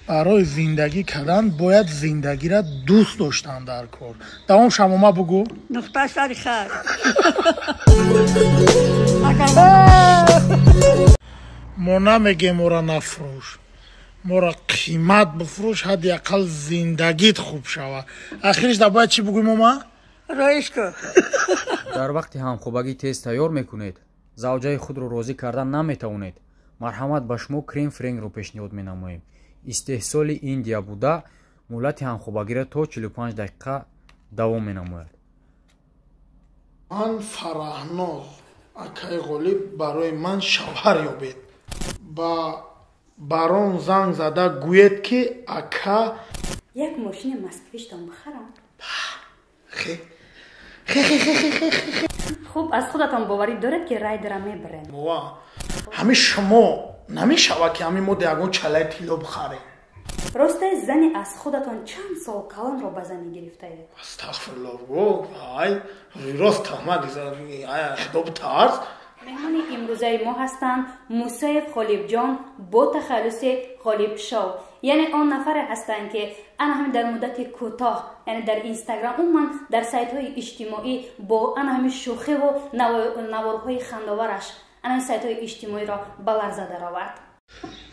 Барои зиндагӣ кардан бояд зиндагиро дӯст доштан дар кор. Давом шамома бугӯ. Нуқта сари хар. Мо намегем моро нафурӯш, моро қимат бифурӯш, ҳадди ақал зиндагит хуб шава. Ахириш да бояд чӣ бугӯем ома? Роиш ку. Дар вақти ҳамхобагӣ тез тайёр мекунед, завҷаи худро розӣ кардан наметавонед. Марҳамат, ба шумо крем френгро пешниҳод менамоем. Истеҳсоли Индия буда, муҳлати ҳамхобагиро то 45 дақиқа давом менамояд. Ман Фараҳноз, акаи Ғолиб барои ман шавҳар ёбед. Ба барон занг зада гӯед, ки ака як мошини Москвичтон бихарам. Хе хе хе хе хе хе. Хуб, аз худатон боварӣ доред, ки райдера мебарем? Ва ҳами шумо намешавад, ки ҳамин мо ягон чалаи тилло бихарем. Росте, зани аз худатон чанд сол калонро ба занӣ гирифтаед? Астағфируллоҳ, ай рост таҳмат, ай худо битарс. Меҳмони имрӯзаи мо ҳастанд Мусаев Ғолибҷон бо тахаллуси Ғолиб Шоу. Яъне он нафаре ҳастанд, ки ана ҳамин дар муддати кӯтоҳ, яъне дар Инстаграм, умуман дар сайтҳои иҷтимоӣ бо ана ҳамин шӯхиву наворҳои хандовараш ана ҳамин сайтҳои иҷтимоиро ба ларза даровард.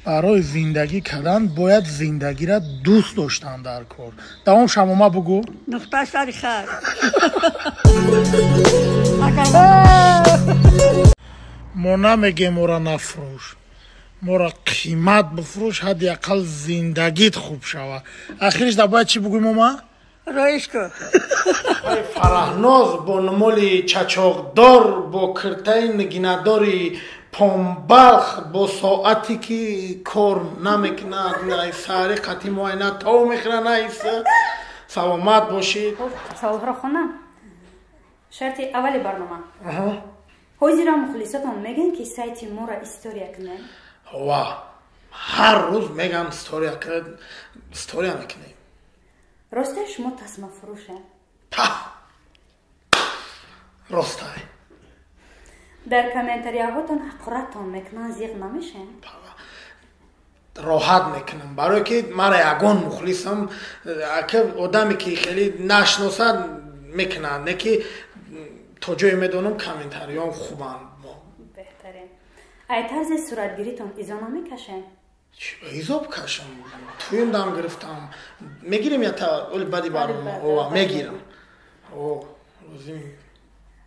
Барои зиндагӣ кардан бояд зиндагиро дӯст доштан дар кор. Давом шамома бугӯ. Нуқта сари хар. Мо намегем моро нафурӯш, моро қимат бифурӯш, ҳадди ақал зиндагит хуб шава. Ахириш да бояд чӣ бугӯем ома? Роиш ку. Фараҳноз бо нумоли чачоқдор, бо киртаи нигинадори помбалх, бо соате ки кор намекунад, саҳари қатъи муайна тов мехӯрад, наиса. Саломат бошед. Хуб, саволҳоро хонам. Шарти аввали барнома. Ҳозира мухлисотон мегӯянд, ки сайти моро история кунем? Ва ҳар рӯз мегӯям, история история мекунем. Росте, шумо тасмафурӯшем? Та ростай. Дар комментарияҳотон ҳақораттон мекунанд, зиқ намешем? Роҳат мекунам, барое ки мара ягон мухлисам ака одаме ки хеле нашиносад мекунанд, не ки то ҷое медонам, комментариём хубанд. Беҳтарин. Ай тарзи суратгиритон изо намекашем? Изо бикашам? Туюм дам гирифтам, мегирем ята оли бади барнома ова мегирам. О, розӣ.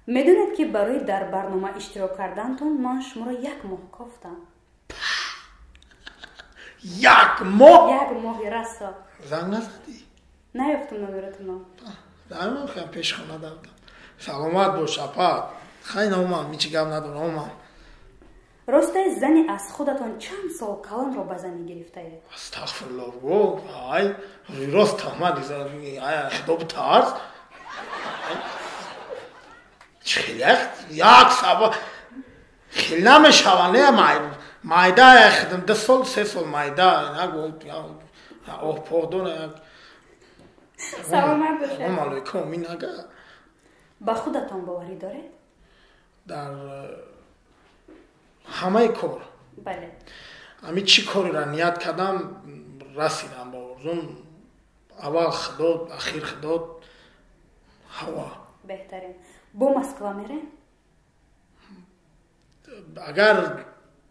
Медонед, ки барои дар барнома иштирок кардантон ман шуморо як моҳ кофтам? Як моҳ? Як моҳи расо. Занг назадӣ? Наёфтум номератонро. Пеши хона давдам. Саломат бош, апа. Хай, наомам, ҳичи гап надорам, омам. Росте, зани аз худатон чанд сол калонро ба занӣ гирифтаед? Астағфируллоҳ, ай рост таҳмат, ай худо битарс. Хеле як саба хеле намешава, не майда хидм 2 сол, 3 сол майда оҳ поҳ дора. Саломат бошед. Салом алайкум. Инага. Ба худатон боварӣ доред? Дар ҳамаи кор. Бале. Ами чӣ кореро ният кардам, расидам ба орзум. Аввал худо, ахир худо, ҳаво. Беҳтарин. Бо Москва мерем? Агар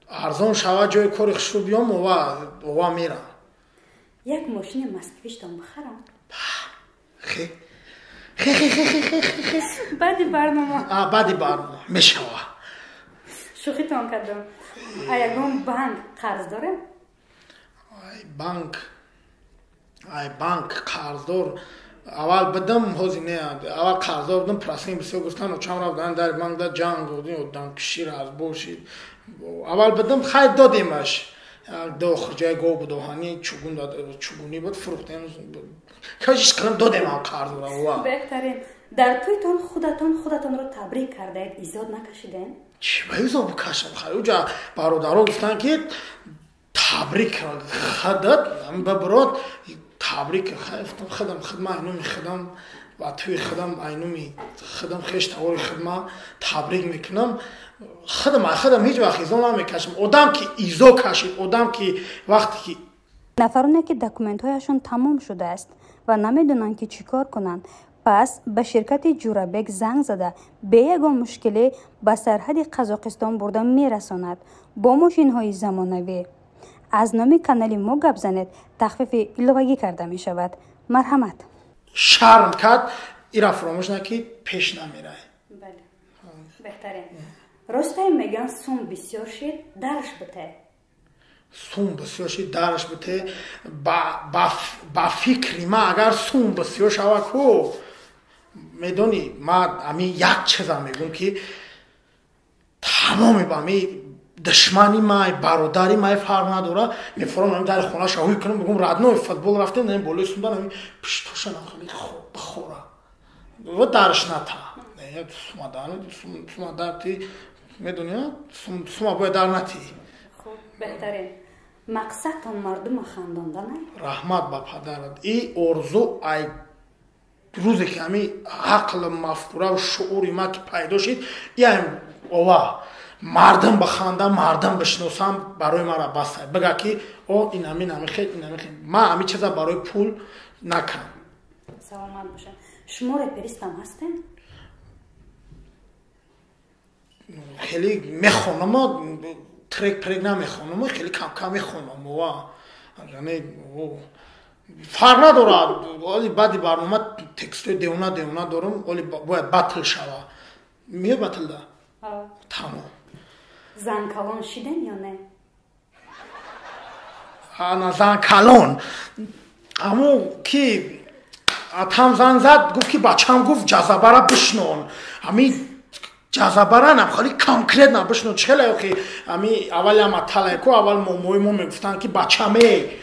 арзон шавад, ҷои кори хушрӯ биём, ова ова мерам. Як мошини Москвичтон бихарам? Хе хе хе хе хе хе хе. Баъди барнома. А, баъди барнома мешава. Шӯхитон кардам. А ягон банк қарз дорем? Ай банк, ай банк қарздор аввал бидам, ҳозир не. Аввал қарздор будам, процент бисёр гуфтан, очам рафтан дар банк да ҷанг одамкиши разбор шид. Аввал бидам, хай, додемаш. Ду охирҷои гов буд, оҳани чугун, чугунӣ буд, фурӯхтем, кашиш кардам, додем ам қарзро. Ва Беҳтарин. Дар тӯйтон худатон худатонро табрик кардаед, изод накашидем? Чӣ ба изо бикашам? Хай, уҷа бародаро гуфтанд, ки табрик хадат бибирод, табрик. Хай, гуфтам, худам хидма айнуми худам ва тӯи худам айнуми худам хеш тавори хидма табрик мекунам. Худам худам ҳеҷ вақт изо намекашам. Одам ки изо кашид, одам ки вақте ки Нафароне ки документҳояшон тамом шудааст ва намедонанд ки чӣ кор кунанд, пас ба ширкати Ҷурабек занг зада бе ягон мушкилӣ ба сарҳади Қазоқистон бурда мерасонад бо мошинҳои замонавӣ. Аз номи канали мо гап занед, тахфифи иловагӣ карда мешавад. Марҳамат. Шарм кард, ира фаромӯш накӣ, пеш намерай. Бале, беҳтарин. Ростай меган сум бисёр шид, дарш бите. Сум бисёр шид, дарш бите. Ба фикри ма агар сум бисёр шава ку, медонӣ, ма ами як чиза мегӯм ки тамоми ба ами душмани май, бародари май фарқ надора, мефорам ами дари хонаша ҳуй кунам, бигӯм родной футбол рафтем, ами болои сумдан ами пуштоша нахали бихора. Ва дарш ната. Сума дар, сума дар ти медонӣ, сума бояд дар натӣ. Хуб, беҳтарин. Мақсадтон мардума хандондан? Раҳмат ба падарат. И орзу ай рӯзе ки ами ақл, мафкура ва шуури ма ки пайдо шид, иам ова мардум бихандам, мардум бишносам, барои мара басай. Бага ки о ин ами намихел, ин намихел. Ма ами чиза барои пул накам. Саломат бошед. Шумо реперистам ҳастед? Хеле мехонам, трек прек намехонам, хеле кам-кам мехонам. Ова яъне фарқ надорад. Оли баъди барнома текстҳои девона девона дорам, оли бояд батл шава. Меё батлда? Тамом. Занкалон шидем ё не? Ана занкалон. Амо ки атам занг зад, гуфт ки бачам гуфт ҷазабара бишнон. Ами ҷазабара хали конкретно бишнон. Чӣ хеле охи ами аввал ям аталайку, аввал момои мо мегуфтанд ки бачаме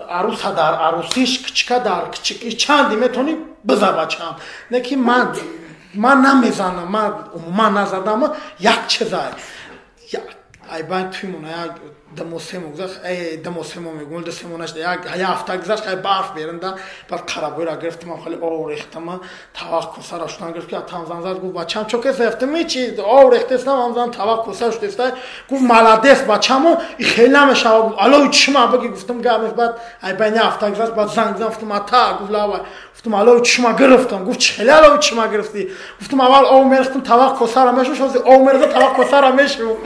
аруса дар арусиш, кичка дар кичики, чанди метавонӣ биза бачам. Не ки ман намезанам, ман умуман назадам, як чизай. Ай байн туй мона як дамо се моҳ гузашт, дамо се моҳ мегӯм, ду се моҳ нашуда, як ҳафта гузашт, ай барф беринда, баъд қарабойра гирифтам, хеле ов рехтам, тавақ косара шудан гирифт ки атам занг зад, гуфт бачам чо кес рафтам, чи ов рехтестам, ам зан тавақ коса шудеста, гуфт молодец бачамо, и хеле намешава, гуфт аллои чишма бигӣ, гуфтам гап нест, баъд ай байн ҳафта гузашт, баъд занг зад, гуфтам ата, гуфт лава, гуфтам аллои чишма гирифтам, гуфт чи хеле аллои чишма гирифтӣ, гуфтам аввал ов мерехтам, тавақ косара мешуш, ҳозир ов мерезам, тавақ косара мешум.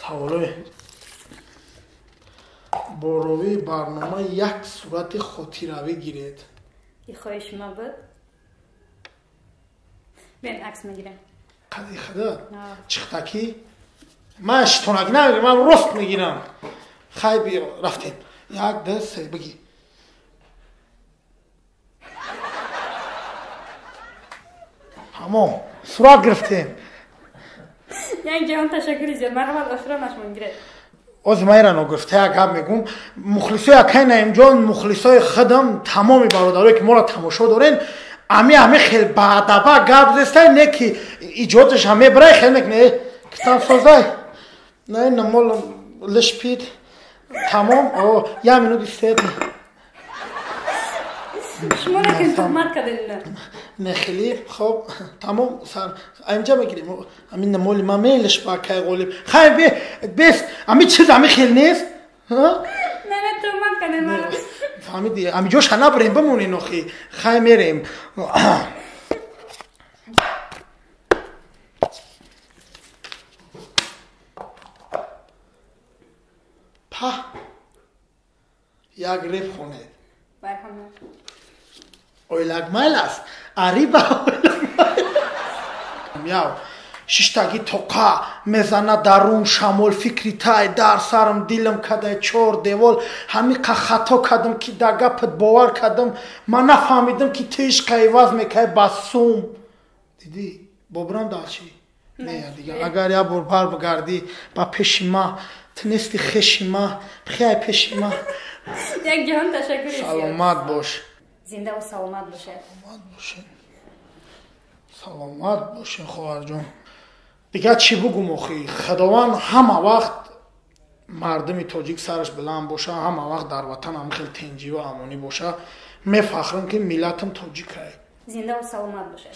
Саволои бо ровии барнома як сурати хотиравӣ гиред. И хоҳиши ма буд? Бен акс мегирем. Қади худа? Чихтакӣ? Ман шитонакӣ намегирам, ман рост мегирам. Хай биё, рафтем. 1, 2, 3 бигӣ. Тамом, сурат гирифтем. Як ҷаҳон ташаккури зиёд. Марҳамат, охиронаш мон гиред. Оз ман ира ногуфта як гап мегӯм. Мухлисои акай Наимҷон, мухлисои худам, тамоми бародарое ки моро тамошо дорен, ами хел баадаба гап зестай, не ки иҷозаша мебарай, хел мекунӣ, китам созай. Не, намол лишпид. Тамом, о, як минут истед. Шумо лекин туҳмат кардед. Не хеле, хоб, тамом, сар инҷа мегирем. Ами намоли ма мелиш ба кай ғолиб. Хай бес, ами чиз ами хел нест? Ҳа? Не, не, туҳмат кардед маро. Фаҳмидӣ, ами ҷоша набарем, бимонен охи. Хай мерем. Па. Як реп хонед. Марҳамат. Ойлак майл аст. Ариба ойлак майл. Яв, шиштаги тоқа мезана дарун шамол, фикри тай дар сарам, дилам кадай чор девол, ҳамиқа хато кардам ки дар гапат бовар кардам, ман нафаҳмидам ки ту ишқа иваз мекай ба сум. Дидӣ, бобурам дар чӣ? Не, дигар агар як бор бар бигардӣ ба пеши ма, ту нести хеши ма, бихиай пеши ма. Як ҷаҳон ташаккури зиёд. Саломат бош. Зинда ва саломат бошед. Саломат бошед. Саломат бошед, хоҳарҷон. Дигар чӣ бугум охи? Худованд ҳама вақт мардуми тоҷик сараш баланд боша, ҳама вақт дар ватан ҳам хел тинҷӣ ва амонӣ боша. Мефахрам ки миллатам тоҷикай. Зинда ва саломат бошед.